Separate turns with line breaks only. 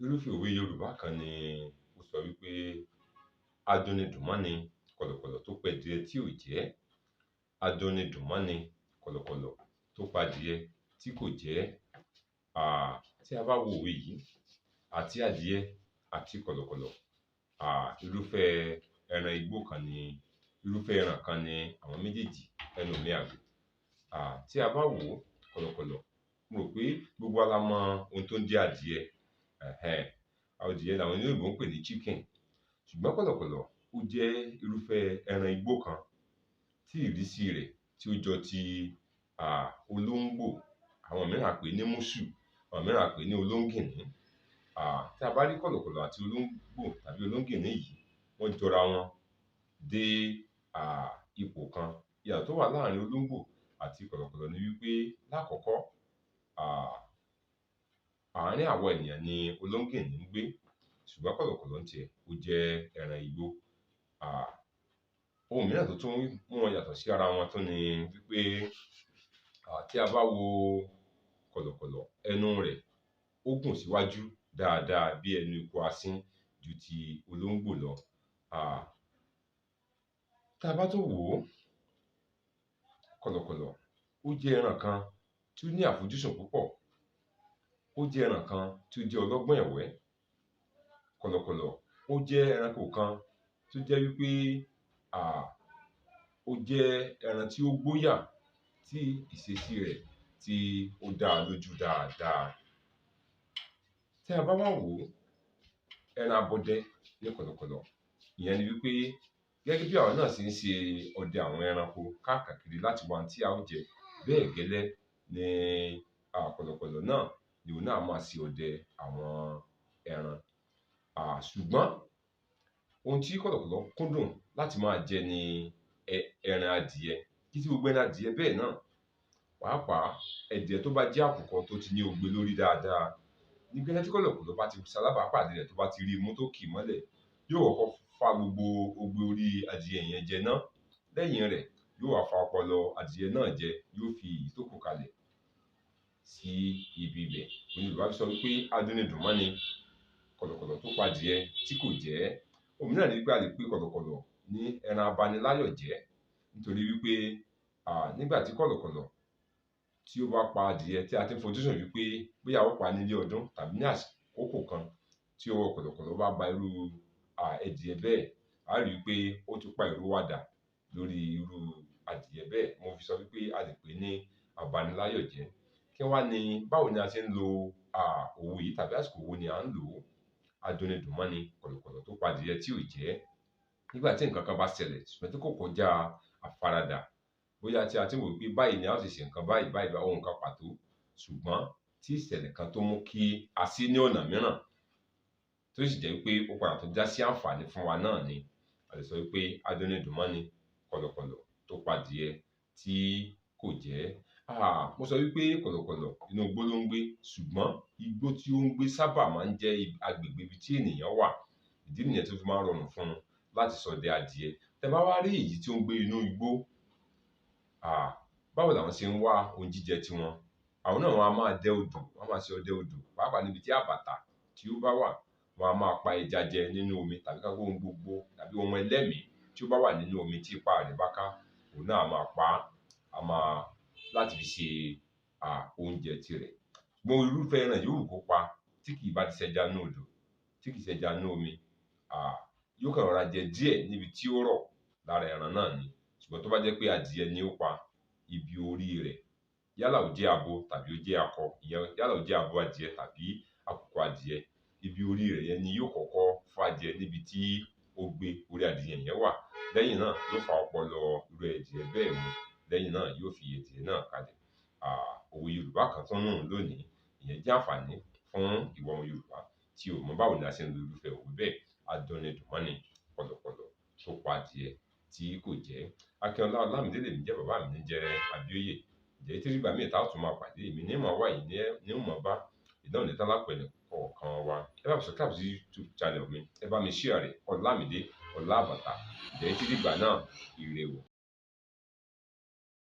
Irúfẹ́ òwe Yorùbá kan ni ó sọ wípé adúnidùnmọ́ni kọ̀lọ̀kọ̀lọ̀ tó pẹdìẹ tí ò jẹ́, adúnidùnmọ́ni kọ̀lọ̀kọ̀lọ̀ tó padìẹ tí kò jẹ́. Tí a bá wo òwe yìí, àti adìẹ àti kọ̀lọ̀kọ̀lọ̀, irúfẹ́ ẹran igbó kan ni, irúfẹ́ ẹran kan ni àwọn méjèèjì, ẹnu mi àgò. Tí a bá wò ó, kọ̀lọ̀kọ̀lọ̀, mo rò pé gbogbo wa la mọ ohun tó ń jẹ́ adìẹ. Adìẹ làwọn olóyìnbó ń pè ní chicken. Ṣùgbọ́n kọ̀lọ̀kọ̀lọ̀ ó jẹ́ irúfẹ́ ẹran igbó kan tí ìrísí rẹ̀ tí ó jọ ti olóńgbò. Àwọn mìíràn á pè é ní múṣù, àwọn mìíràn á pè é ní olóńgìní. Tí a bá rí kọ̀lọ̀kọ̀lọ̀ àti olóńgbò tàbí olóńgìní yìí, wọ́n jọra wọn dé ipò kan. Ìyàtọ̀ tó wà láàrin olóńgbò àti kọ̀lọ̀kọ̀lọ̀ ni wípé lákọ̀ọ́kọ́, àárín àwọn ènìyàn ni olóńgìní ń gbé, ṣùgbọ́n kọ̀lọ̀kọ̀lọ̀ ń tiẹ̀, ó jẹ́ ẹran igbó. Ohun mìíràn tó tún mú wọn yàtọ̀ sí ara wọn tún ni wípé tí a bá wo kọ̀lọ̀kọ̀lọ̀, ẹnu rẹ̀ ó gùn síwájú dáadáa bí ẹnu eku asín ju ti olóńgbò lọ. Tá a bá tún wò ó, kọ̀lọ̀kọ̀lọ̀ ó jẹ́ ẹran kan tí ó ní àfojúsùn púpọ̀. Ó jẹ́ ẹran kan tí ó jẹ́ ọlọ́gbọ́n ẹ̀wẹ́. Kọ̀lọ̀kọ̀lọ̀ ó jẹ́ ẹranko kan tó jẹ́ wípé ó jẹ́ ẹran tí ó gbóyà, tí ìṣesí rẹ̀ tí ó dá lójú dáadáa. Tí a bá wá wò ó, ẹran abọdẹ ní kọ̀lọ̀kọ̀lọ̀. Ìyẹn ni wípé gẹ́gẹ́ bí àwa náà ṣe ń ṣe ọdẹ àwọn ẹranko káàkiri láti wá ohun tí a ó jẹ, bẹ́ẹ̀ gẹ́lẹ́ ni kọ̀lọ̀kọ̀lọ̀ náà ni òun náà máa ṣe ọdẹ àwọn ẹran. Ṣùgbọ́n ohun tí kọ̀lọ̀kọ̀lọ̀ kúndùn láti máa jẹ ni ẹran adìẹ. Kì í ṣe gbogbo ẹran adìẹ bẹ́ẹ̀ náà. Pàápàá adìẹ tó bá jẹ́ àkùkọ tó ti ní ogbe lórí dáadáa. Ní gẹ́gẹ́ tí kọ̀lọ̀kọ̀lọ̀ bá ti ṣalábàápàdé rẹ̀, tó bá ti rí imú tó kì í mọ́lẹ̀, yóò kọ́kọ́ fá gbogbo ogbe orí adìẹ yẹn jẹ ná. Lẹ́yìn rẹ̀, yóò wá fa ọpọlọ adìẹ náà jẹ, yóò fi èyí tó kù kalẹ̀ sí ibi ibẹ̀. Òun ni Yorùbá fi sọ wípé adúnidùnmọ́ni kọ̀lọ̀kọ̀lọ̀ tó padìẹ tí kò jẹ́. Ohun mìíràn ni wípé a lè pe kọ̀lọ̀kọ̀lọ̀ ní ẹran abaniláyọ̀jẹ́, nítorí wípé nígbà tí kọ̀lọ̀kọ̀lọ̀ tí ó bá pa adìẹ tí a ti ń fojúsùn wípé bóyá ó pa ní ilé ọdún tàbí ní àkókò kan, tí ọwọ́ kọ̀lọ̀kọ̀lọ̀ bá ba irú adìẹ bẹ́ẹ̀, a rí wípé ó ti pa èrò wa dà lórí irú adìẹ bẹ́ẹ̀. Mo fi sọ wípé a lè pè é ní abaniláyọ̀jẹ́. Kí wá ni, báwo ni a ṣe ń lo òwe yìí tàbí àsìkò wo ni à ń lò ó? Adúnidùnmọ́ni kọ̀lọ̀kọ̀lọ̀ tó padìẹ tí ò jẹ́. Nígbà tí nǹkan kan bá ṣẹlẹ̀ ṣùgbọ́n tí kò kọjá àfaradà, bóyá tí a ti ń wò wípé báyìí ni a ó ṣe ṣe nǹkan báyìí báyìí bá ohun kan pàtó, ṣùgbọ́n tí ìṣẹ̀lẹ̀ kan tó mú kí a sí ní ọ̀nà mìíràn tó sì jẹ́ wípé ó padà tó já sí àǹfààní fún wa náà ni a lè sọ wípé adúnidùnmọ́ni kọ̀lọ̀kọ̀lọ̀ tó padìẹ tí kò jẹ́. Mo sọ wípé kọ̀lọ̀kọ̀lọ̀ inú igbó ló ń gbé, ṣùgbọ́n igbó tí ó ń gbé sábà máa ń jẹ́ agbègbè ibi tí ènìyàn wà. Ìdí nìyẹn tó fi máa ń rọrùn fún un láti ṣọdẹ adìẹ. Tẹ bá wá rí èyí tí ó ń gbé inú igbó, báwo làwọn ṣe ń wá ohun jíjẹ tiwọn? Àwọn náà wọn a máa dẹ odò, wọ́n máa ṣe ọdẹ odò, pàápàá níbi tí àbàtà tí ó bá wà, wọn a máa pa ẹja jẹ nínú omi tàbí ká ohun gbogbo tàbí ohun ẹlẹ́mìí tí ó bá wà nínú omi tí ipá rẹ̀ bá ká, òun náà a máa pa á, a máa láti fi ṣe oúnjẹ tirẹ̀. Ṣùgbọ́n irúfẹ́ ẹran yòówù kó pa tí kì í bá ti ṣẹja nínú odò, tí kì í ṣẹja nínú omi, yóò kàn rọra jẹ díẹ̀ níbi tí ó rọ̀ lára ẹran náà ni. Ṣùgbọ́n tó bá jẹ́ pé adìẹ ni ó pa, ibi orí rẹ̀, yálà ó jẹ́ abo tàbí ó jẹ́ akọ, ìyẹn yálà ó jẹ́ abo adìẹ tàbí àkùkọ adìẹ, ibi orí rẹ̀ yẹn ni yóò kọ́kọ́ fá jẹ níbi tí ogbe orí adìẹ yẹn wà. Lẹ́yìn náà yóò fa ọpọlọ irú adìẹ bẹ́ẹ̀ mu. Lẹ́yìn náà yóò fi adìẹ náà kalẹ̀. Òwe Yorùbá kan tún nù lónìí. Ìyẹn jẹ́ àǹfààní fún ìwọ ọmọ Yorùbá tí o mọ̀ báwo ni a ṣe ń lo irúfẹ́ òwe bẹ́ẹ̀. Adúnidùnmọ́ni kọ̀lọ̀kọ̀lọ̀ tó padìẹ tí kò jẹ́. Akínọlá Ọlámídé lèmi jẹ́, bàbá mi ní jẹ́ Abíóyè. Ǹjẹ́ títí ìgbà míì tá ó tún máa pàdé, èmi ní mọ̀ wá yìí ní mọ̀ bá ìdáhùn ní tálápẹ̀ ẹnì kọ̀ọ̀kan wa. Ẹ bá mi subscribe sí YouTube channel mi, ẹ bá mi share rẹ̀, Ọlámídé Ọlábàtà. Ǹjẹ́ títí ìgbà náà, ire o.